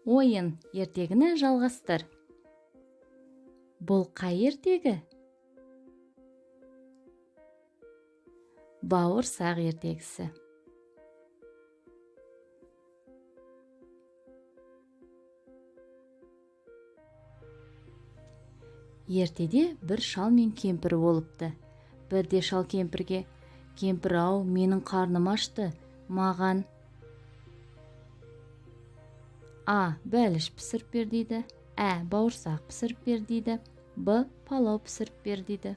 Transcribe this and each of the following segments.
Ойын, ертегіні жалғастыр. Бұл қай ертегі? Бауырсақ ертегісі. Ертеде бір шал мен кемпір болыпты. Бірде шал кемпірге: «Кемпір-ау, менің қарным ашты, маған А. бәліш пісіріп бер», дейді. Ә. Бауырсақ пісіріп бер, дейді. Б. Палау пісіріп бер, дейді.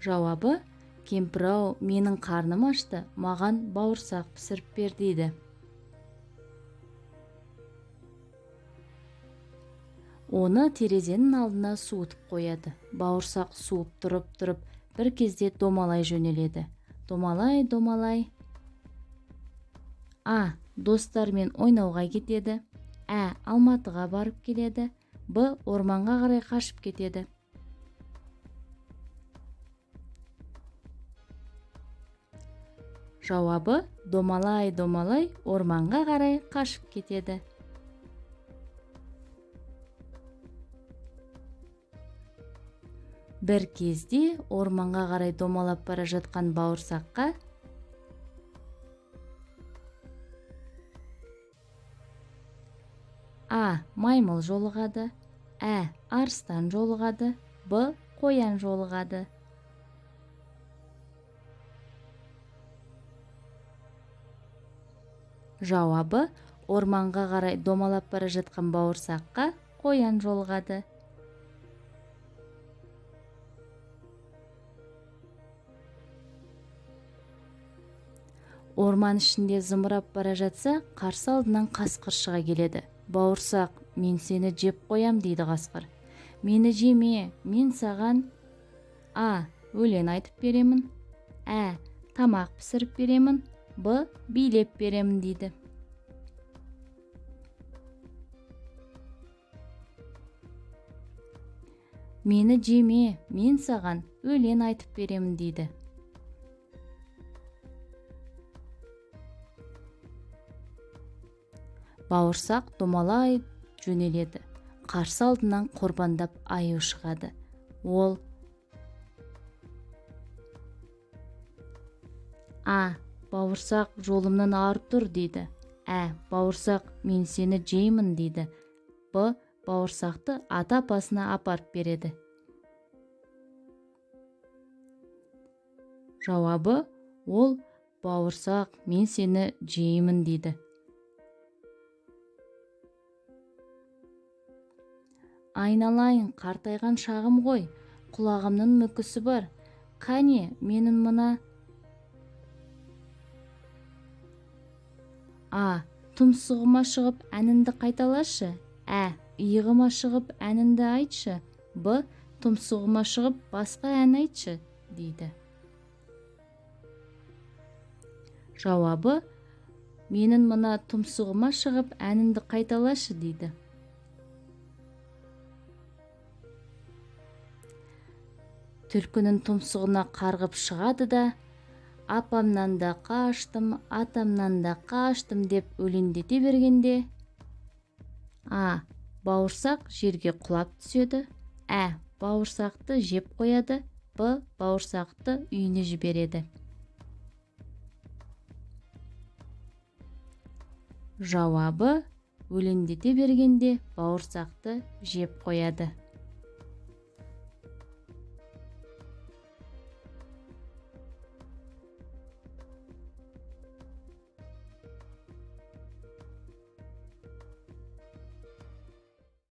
Жауабы: «Кемпір-ау, менің қарным ашты, маған бауырсақ пісіріп бер», дейді. Оны терезенің алдына суытып қояды. Бауырсақ суып тұрып-тұрып, бір кезде домалай жөнеледі. Домалай, домалай. А. Достарымен ойнауға кетеді. Ә. Алматыға барып келеді. Б. Орманға қарай қашып кетеді. Жауабы: домалай, домалай орманға қарай қашып кетеді. Бір кезде орманға қарай домалап бара жатқан бауырсаққа А. Маймыл жолығады. Ә. Арыстан жолығады. Б. Қоян жолығады. Жауабы: орманға қарай домалап бара жатқан бауырсаққа қоян жолығады. Орман ішінде зымырап бара жатса, қарсы алдынан қасқыр шыға келеді. «Бауырсақ, мен сені жеп қоям», дейді қасқыр. «Мені жеме, мен саған А. өлең айтып беремін. Ә. Тамақ пісіріп беремін. Б. Билеп беремін», дейді. «Мені жеме, мен саған өлең айтып беремін», дейді. Бауырсақ домалай жөнеледі. Қарсы алдынан қорбаңдап аю шығады. Ол: А. Бауырсақ, жолымнан ары тұр, дейді. Ә. Бауырсақ, мен сені жеймін, дейді. Б. Бауырсақты ата-апасына апарып береді. Жауабы: ол «Бауырсақ, мен сені жеймін», дейді. «Айналайын, қартайған шағым ғой, құлағымның мүкісі бар. Қане, менің мына А. Тұмсығыма шығып әніңді қайталашы. Ә. Иығыма шығып әніңді айтшы. Б. Тұмсығыма шығып басқа ән айтшы», дейді. Жауабы: «Менің мына тұмсығыма шығып әніңді қайталашы», дейді. Түлкінің тұмсығына қарғып шығады да, «Апамнан да қаштым, атамнан да қаштым» деп өлеңдете бергенде, А. Бауырсақ жерге құлап түседі. Ә. Бауырсақты жеп қояды. Б. Бауырсақты үйіне жібереді. Жауабы: өлеңдете бергенде бауырсақты жеп қояды.